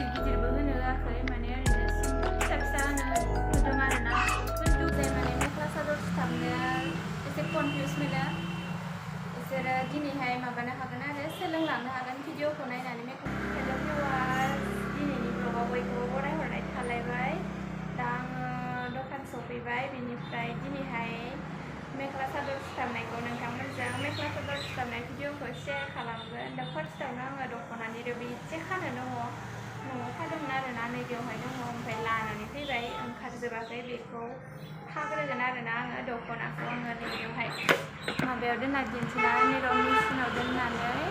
गिदिर-गिदिरबो होनो होआखै माने ओरैनो फिसा-फिसा होनो होदों आरोना खिन्थु माने मेख्ला सादर सुथाबनो एसे कनफिउस मोनो बिसोरो दिनैहाय माबानो हागोन आरो सोलोंलांनो हागोन भिडिअखौ नायनानै मेख्ला भिउआर्स दिनैनि ब्लगाव बयखौबो बरायहरनाय थालायबाय दा आङो दखान सफैबाय बेनिफ्राय दिनैहाय मेख्ला सादर सुथाबनायखौ नोंथांमोनजों मेख्ला सादर सुथाबनाय भिडिअखौ शेयार खालामगोन दा फार्स्टआवनो आङो दख'नानि रबि एसे खानो दङ न'आव खादोंमोन आरोना नैबेयावहाय दङ ओमफ्राय लानानै फैबाय ओंखारजोबाखै बेखौ खाग्रोगोन आरोना आङो दख'नाखौ आङो नैबेयावहाय माबायाव दोनना दिन्थिना निराव मेचिनाव दोननानै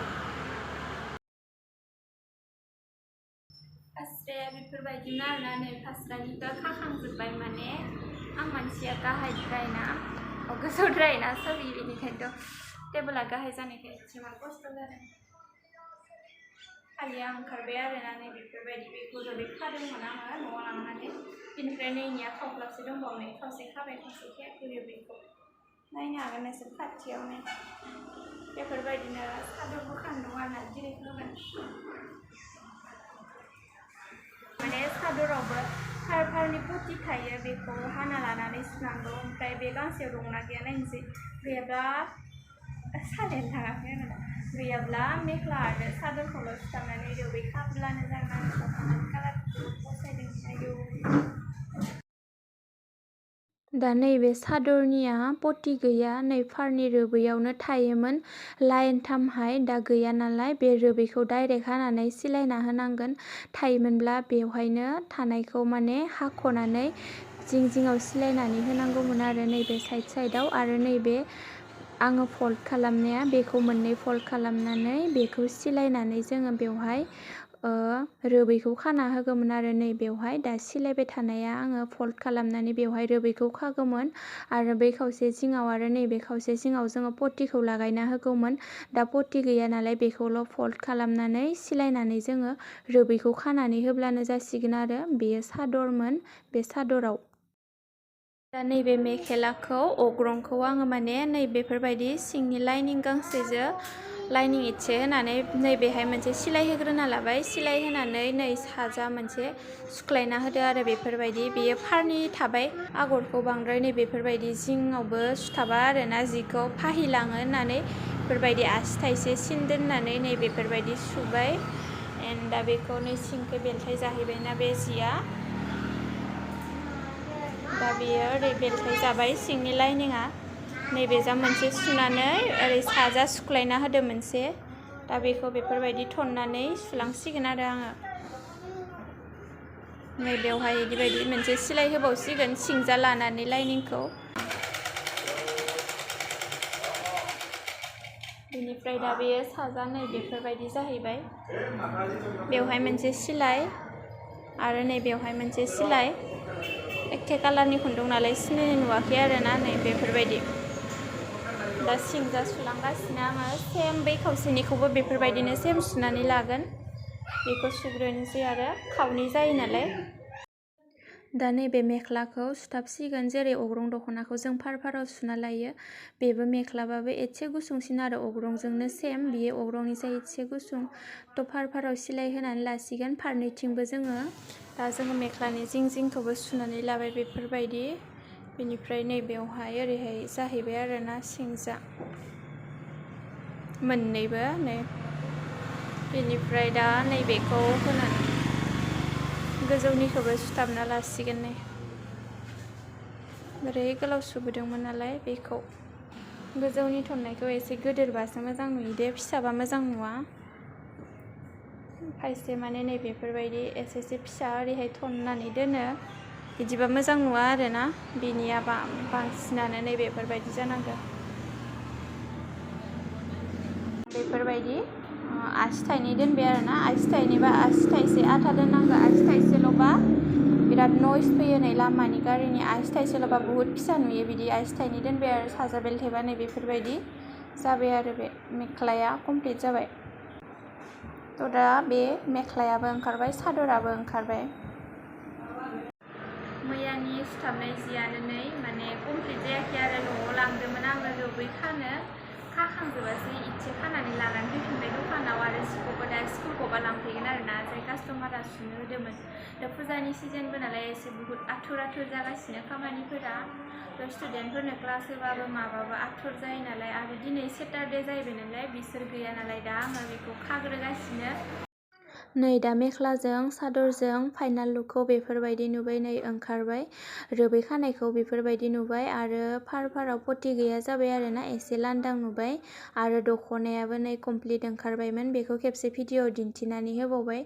फास्राया बेफोरबायदिनो आरोना नै फास्रानिखौ खाखांजोब्बाय माने आं मानसिया गाहायद्रायना गोजौद्रायना सरि बेनिखायनोथ' टेबोला गाहाय जानायखाय एसेबां खस्थ' जादों खालिया ओंखारबाय आरोना नै बेफोरबायदि बेखौ जबै खादोंमोन आङो न'आव लांनानै बेनिफ्राय नैनिया खावख्लाबसे दंबावनाय खावसे खाबाय खावसे खायाखै बेखौ नायनो हागोन नोंसोर खाथियावनो बेफोरबायदिनो सादरबो खान्दों आरोना दिनै होगोन माने सादरावबो फारनि पटि थायो बेखौ हाना लानानै सुनांगौ ओमफ्राय बे गांसेयाव दंना गैया नायनोसै गैयाब्ला सालायानो थाङाखै आरोना गैयाब्ला मेख्ला आरो सादरखौल' सुथाबनानै रबै खाब्लानो जागोन आरो दख'नानि कालारखौ फसायदों आयौ दा नैबे सादरनिया पटि गैया नै फारनि रोबैयावनो थायोमोन लाइन थामहाय दा गैया नालाय बे रोबैखौ डाइरेक्ट हानानै सिलायना होनांगोन थायोमोनब्ला बेवहायनो थानायखौ माने हाख'नानै जिं जिङाव सिलायनानै होनांगौमोन आरो नैबे साइडआव आरो नैबे आङो फोल्ड खालामनाया बेखौ मोननै फोल्ड खालामनानै बेखौ सिलायनानै जोङो बेवहाय रोबैखौ खाना होगौमोन आरो नै बेवहाय दा सिलायबाय थानाया आङो फोल्ड खालामनानै बेवहाय रोबैखौ खागौमोन आरो बै खावसे जिङाव आरो नैबे खावसे जिङाव जोङो पटिखौ लागायना होगौमोन दा पटि गैया नालाय बेखौल' फोल्ड खालामनानै सिलायनानै जोङो रोबैखौ खानानै होब्लानो जासिगोन आरो बेयो सादरमोन बे सादराव दा नैबे मेखेलाखौ अग्रंखौ आङो माने नैबेफोरबायदि सिंनि लाइनिं गांसेजों लाइनिं एसे होनानै नैबेहाय मोनसे सिलाय होग्रोना लाबाय सिलाय होनानै नै साजा मोनसे सुख्लायना होदो आरो बेफोरबायदि बेयो फारनि थाबाय आगरखौ बांद्राय नैबेफोरबायदि जिङावबो सुथाबा आरोना जिखौ फाहिलाङो होननानै बेफोरबायदि आसि थाइसे सिन दोननानै नैबेफोरबायदि सुबाय एन्ड दा बेखौ नै सिंखौ बेलथाय जाहैबायना बे जिया दा बेयो ओरै बेलथाय जाबाय सिंनि लाइनिङा नैबे जा मोनसे सुनानै ओरै साजा सुख्लायना होदो मोनसे दा बेखौ बेफोरबायदि थननानै सुलांसिगोन आरो आङो नैबेवहाय बिदिबायदि मोनसे सिलाय होबावसिगोन सिंजा लानानै लाइनिंखौ बेनिफ्राय दा बेयो साजा नै बेफोरबायदि जाहैबाय बेवहाय मोनसे सिलाय आरो नैबेवहाय मोनसे सिलाय एखे कालारनि खुन्दुं नालाय सिनायनाय नुवाखै आरोना नै बेफोरबायदि दा सिंजा सुलांगासिनो आङो सेम बै खावसेनिखौबो बेफोरबायदिनो सेम सुनानै लागोन बेखौ सुग्रोनोसै आरो खावनै जायो नालाय दा नैबे मेख्लाखौ सुथाबसिगोन जेरै अग्रं दख'नाखौ जों फाराव सुना लायो बेबो मेख्लाबाबो एसे गुसुंसिन आरो अग्रंजोंनो सेम बियो अग्रंनिसाय एसे गुसुं थ' फाराव सिलाय होनानै लासिगोन फारनैथिंबो दा जोङो मेख्लानि जिं जिंखौबो सुनानै लाबाय बेफोरबायदि बेनिफ्राय नैबेवहाय ओरैहाय जाहैबाय आरोना सिंजा मोननैबो नै बेनिफ्राय दा नैबेखौ होनानै गोजौनिखौबो सुथाबना लासिगोन नै ओरै गोलाव सुबोदोंमोन नालाय बेखौ गोजौनि थननायखौ एसे गोदोरबासो मोजां नुयो दे फिसाबा मोजां नुवा खायसे माने नैबेफोरबायदि एसे फिसा ओरैहाय थननानै दोनो बिदिबा मोजां नुवा आरोना बिनिया बांसिनानो नैबेफोरबायदि जानांगौ बेफोरबायदि आसि थाइनै दोनबाय आरोना आसि थाइनैबा आसि थाइसे आथा दोननांगौ आसि थाइसेल'बा बिराद नइस फैयो नै लामानि गारिनि आसि थाइसेल'बा बुहुत फिसा नुयो बिदि आसि थाइनै दोनबाय आरो साजा बेलथायबा नै बेफोरबायदि जाबाय आरो बे मेख्लाया कमप्लिट जाबाय थ' दा बे मेख्लायाबो ओंखारबाय सादराबो ओंखारबाय मैयानि सुथाबनाय जियानो नै माने कमप्लिट जायाखै आरो न'आव लांदोंमोन आङो रबै खानो खाखांजोबासै इसे खानानै लानानै फैफिनबाय दखानाव आरो जिखौबो दा स्कुलखौबा लांफैगोन आरोना जाय कास्टमारा सुनो होदोंमोन दा फुजानि सिजनबो नालाय एसे बुहुत आथुर जागासिनो खामानिफोरा स्टुडेन्टफोरनो क्लास होबाबो माबाबो आथुर जायो नालाय आरो दिनै सेटारडे जाहैबाय नालाय बिसोर गैया नालाय दा आङो बेखौ खाग्रोगासिनो नै दा मेख्लाजों सादरजों फाइनाल लुकखौ बेफोरबायदि नुबाय नै ओंखारबाय रोबै खानायखौ बेफोरबायदि नुबाय आरो फाराव पटि गैया जाबाय आरोना एसे लांदां नुबाय आरो दख'नायाबो नै कमप्लिट ओंखारबायमोन बेखौ खेबसे भिडिअ दिन्थिनानै होबावबाय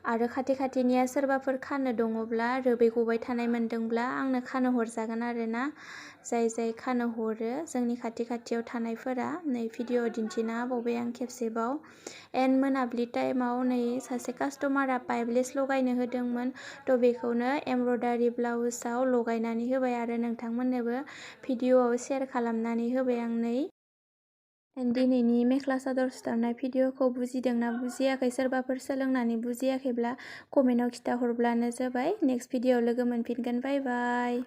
आरो खाथिनिया सोरबाफोर खानो दङब्ला रोबै गबाय थानाय मोनदोंब्ला आंनो खानो हरजागोन आरोना जाय खानो हरो जोंनि खाथियाव थानायफोरा नै भिडिअ दिन्थिना होबावबाय आं खेबसेबाव एन्ड मोनाब्लि टाइमाव नै सासे कास्टमारा पाइपलेस लगायनो होदोंमोन थ' बेखौनो एमब्रयडारि ब्लाउसाव लगायनानै होबाय आरो नोंथांमोननोबो भिडिअआव शेयार खालामनानै होबाय आं नै दिनैनि मेख्ला सादर सुथाबनाय भिडिअखौ बुजिदोंना बुजियाखै सोरबाफोर सोलोंनानै बुजियाखैब्ला कमेन्टआव खिथाहरब्लानो जाबाय नेक्स्ट भिडिअआव लोगो मोनफिनगोन बाय बाय।